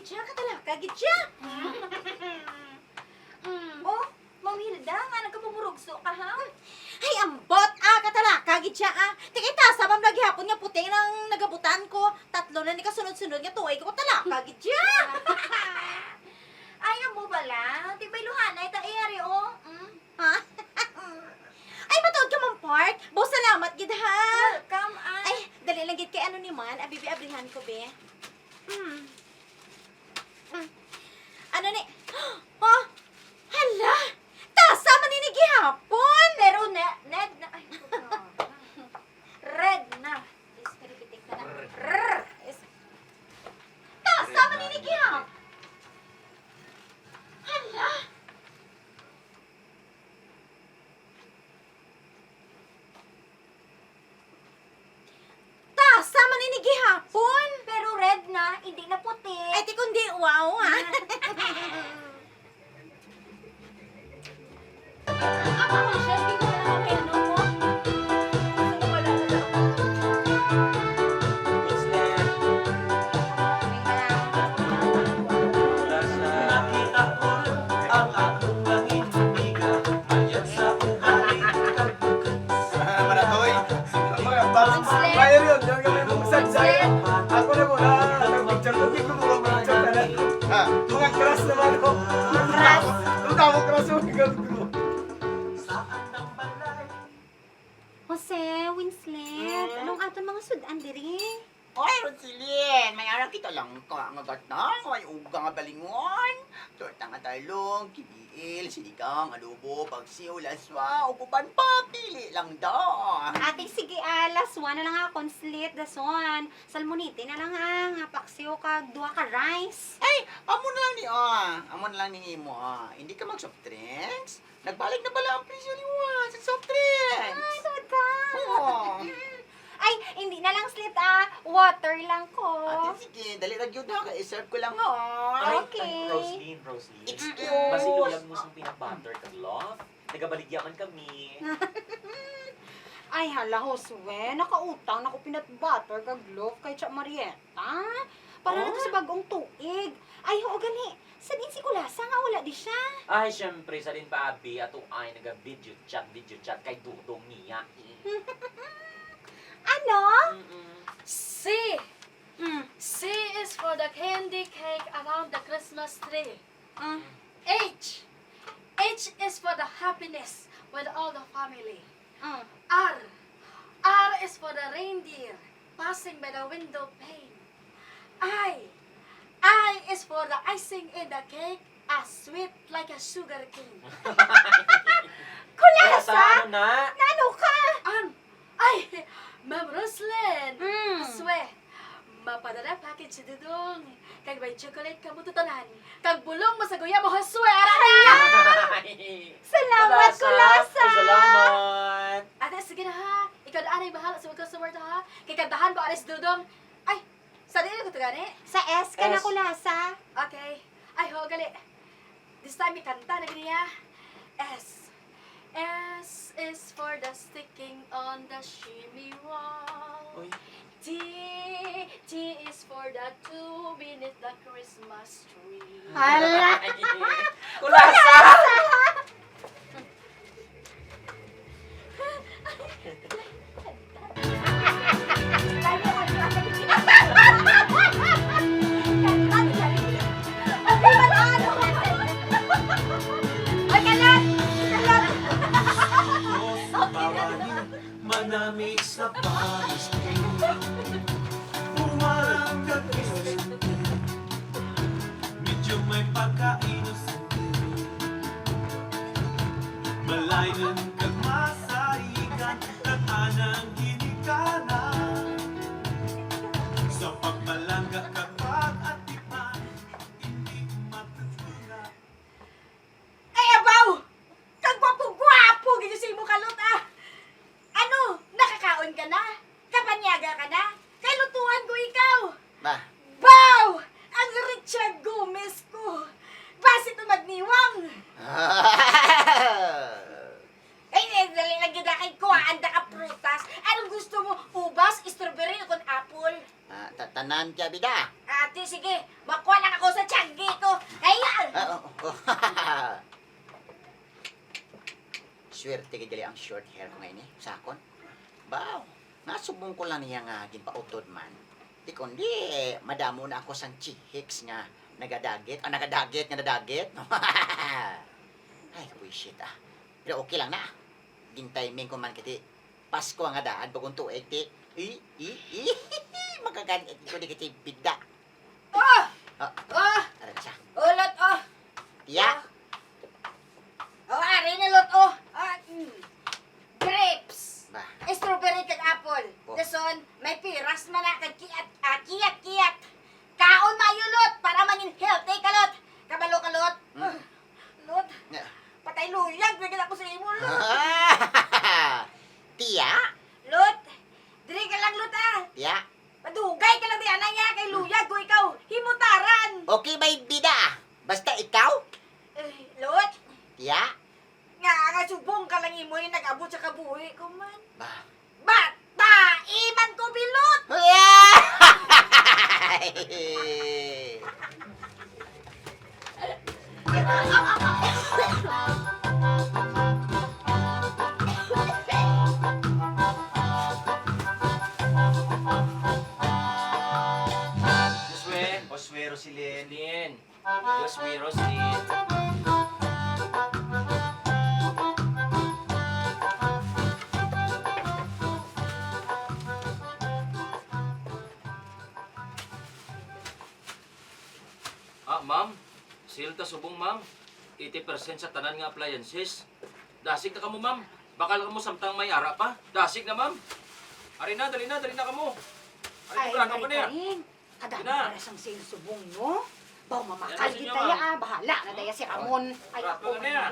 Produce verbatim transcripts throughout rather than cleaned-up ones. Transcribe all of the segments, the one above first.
Siya, katalaka gid siya. Mm. Oh, Ma'am Hilda, nga nagkapumurugso ka, ha? Ay, ambot, ah, katalaka gid siya, ah. Tikita sa, ma'am, lagi hapon nga puti nang nagabutan ko. Tatlo na ni kasunod-sunod nga tuig ko, katalaka gid siya. Ay, amo bala. Tibay luhanay ta, eh, ari, oh. Mm. Ha? Ay, matuod ka, Ma'am Park. Bo, salamat gid, ha. Welcome, ah. Ay, dali lang gid kay ano ni man, abibi abrihan ko, be. Hmm. Hmm. Ano ni? Oh, hala! Tasa man ini gihapon! Pero ne-, ned-, na-, ay, red na. Is, pinipitik na na. Rrr. Is, tasa man ini gihapon! Hala! Tasa man ini gihapon. Pero red na, hindi na puti. Ay, ti kundi, wow, ha? Ako, chef, di ko na lang kainom mo. Gusto ko wala na lang. What's that? Nakita ko ang akong nangin biga, mayat sa ugali kag bukod sa Maratoy. Mga bas-, Ang sled. Fire yun. Diyan kami magsagsay. Ang sled. Ako na muna. Ang picture ko, di ko muna magsagsay na. Ah. Mga crush naman ko. Crush. Ang tawag crush yung gagawin ko. Jose, Winslet, Hmm? anong aton mga sud-an diri? Oy, Rosilin, may ara kita lang ka nga gatna, nga may uga nga balingon. Torta nga talong, kibiil, sinigang, adobo, pagsiw, laswa, ug uban pa, pili lang da. Ate, sige, ah, laswa na lang akon, slit, dason. Salmonete na lang, ah, nga paksiw kag duha ka rice. Ay, amo na lang ni, ah. Amo na lang ni imo, ah. Hindi ka mag soft drinks? Nagbalik na bala ang presyo ni Juan sa soft drinks. Ay, tuod ka? Oo. Ay, hindi na lang slit, ah. Water lang ko. Ate, sige, dali ra gyud ha, kay i-serve ko lang, ha. Ay, Okay. ay, Roslyn, Roslyn. Excuse. Basin luyag mo sang peanut butter kag loaf. Nagabaligya man kami. Ay, hala, Josue, nakautang na ko peanut butter kag loaf kay Tia Marietta. Para na to Oh? sa bag-ong tuig. Ay, oo, gani. Sa din si Kulasa nga wala di siya? Ay, syempre, sa din pa, abi, ato ay naga-video chat, video chat kay Dudong niya, eh. Ano? Mm-mm. C. Mm. C is for the candy cake around the Christmas tree. Mm. H. H is for the happiness with all the family. Mm. R. R is for the reindeer passing by the window pane. I. I is for the icing in the cake, as sweet like a sugar cane. Kulasa! Kulasa, ano na? Nano ka? An, ay, Ma'am Roslyn, Mm. Aswe, mapadala package si Dudong. Kag may chocolate kamo tanan. Kag bulong mo sa guya mo, Josue, ara na! Ay! Salamat, Kulasa! Kulasa! Ay, salamat! Ate, sige na ha. Ikaw na anay bahala sa mga customer to ha. Kay kantahan ko, aris Dudong. Ay, sa diin ko to gani? Sa S ka na, S. Kulasa. Okay. Ay, ho, gali. This time, may kanta na gani, ah. S. S is for the sticking on the shimmy wall. Uy. T, T is for the two beneath the Christmas tree. Hala! Kulasa! Ay, kalat! Kalat! Manami sa pares ko. Umarang ka, Vicente. Medyo may pagka-inosente. Malaynon kag masaigan, kag anang ginikanan. Sa pagbalangga kag pag-atipan, hindi matutunan. Ay, abaw! Kagwapo-gwapo gid sa imo kalot, ah! Ano, nakakaon ka na? Kapanyaga ka na? Kay lutuan ko ikaw! Ba? Baw! Ang Richard Gomez ko! Basi to magniwang! Ay, eh, dali lang gid kay kuhaan ta ka prutas. Anong gusto mo? Ubas, strawberry, o kon apple? Ah, ta-, tanan kaya, bida. Ate, sige. Makuha lang ako sa tiyanggi ko. Kaya, ah, oh, oh. Swerte gid gali ang short hair ko nga ini, sakon. Baw, nasubong ko lang niya nga ginpautod man. Di kundi, madamo na ako sang chihiks nga nagadagit, ah, nagadagit nga nadagit. Ay, kabuisit, ah. Pero okay lang na. Gin-timing ko man kiti Pasko nga daan, bagong tuig, ti. I, i, i, makaganit ko di kiti bida. Oh! Ah. Oh! Ara na siya. Oh, Lot, oh! Tiya! Oh, ari na, Lot, oh! Ah, mm. Grapes! Ba? Strawberry kag apple. Oh. Dason, may piras man na kag kiat, ah, kiat, kiat. Kaon maayo, Lot, para mangin healthy ka, Lot. Kabalo ka, Lot? Hmm. Ah, Lot, yeah. Patay luyag, bigyan ako sa imo, Lot. Tiya? Lot, diri ka lang, Lot, ah. Tiya? Madugay ka lang di anay niya kay luyag ko ikaw. Himutaran. Okay, may bida. Basta ikaw? Eh, Lot. Tiya? Nga, nga subong ka lang imo yung nag-abot sa kabuhi ko man. Ba? Bata! Iman ko bilot! Joshua, Joshua, Rosilin. Rosilin. Joshua, Rosilin. Ah, ma'am. Sale ta subong, ma'am. Eighty percent sa tanan nga appliances. Dasig na kamo, ma'am. Bakal kamo samtang may ara pa. Dasig na, ma'am. Ari na, dali na, dali na kamo. Ari, ay, temprano pa niya. Karing, kadamo na sang sale subong, no? Baw, mamakal gid kaya, ah. Bahala na daya si Ramon. Ay, ako na, ah.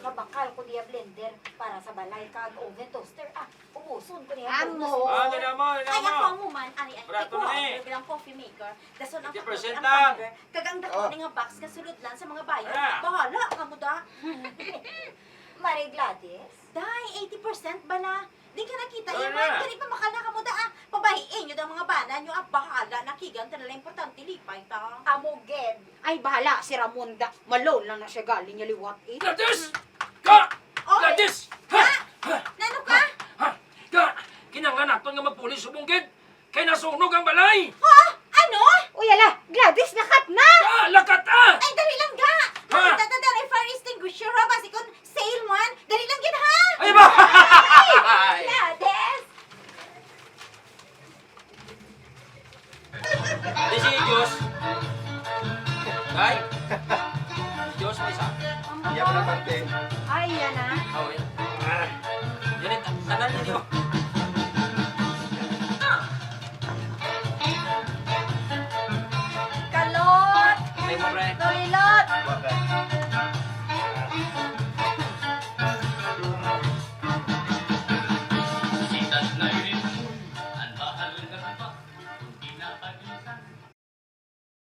Mabakal ko diya blender para sa balay kag oven toaster, ah. Ubuson ko niya. Amo. Ah, dali mo, dali mo. Ay, ako ang woman, ani, ani. Barato na eh. Bilang coffee maker. Dason ang pakluti ang tumbler, kag ang dako ni nga box nga sulod lang sa mga bayo. Bahala kamo da. Mari Gladys? Day, eighty percent bala. Di ka nakita, Iman? Kani pa makal na kamo da, ah. Pabahiin nyo ang mga bana nyo, ah. Bahala na, kigan ta na lang, importante lipay ta. Amo gid. Ay, bahala si Ramon da. Malone lang na siya galing niya liwat, eh. Gladys! Ka! Oy! Gladys! Ha? Ha? Nano ka? Ha? Ka! Kinahanglan naton nga magpulis subong gid. Kay nasunog ang balay! Ha? Ano? Uy, ala, Gladys, lakat na! Ah, lakat, ah! Ay, dali lang, ga! Ha? Nakita ta dali fire extinguisher, ha? Basi kung sale man. Dali lang gid, ha? Ay, ba? Ay! Gladys! Di si Diyos. Ay! Diyos, may isa. Iya pala, parte. Ay, yan na. Ah, wait. Ah. Yan, tanan ninyo.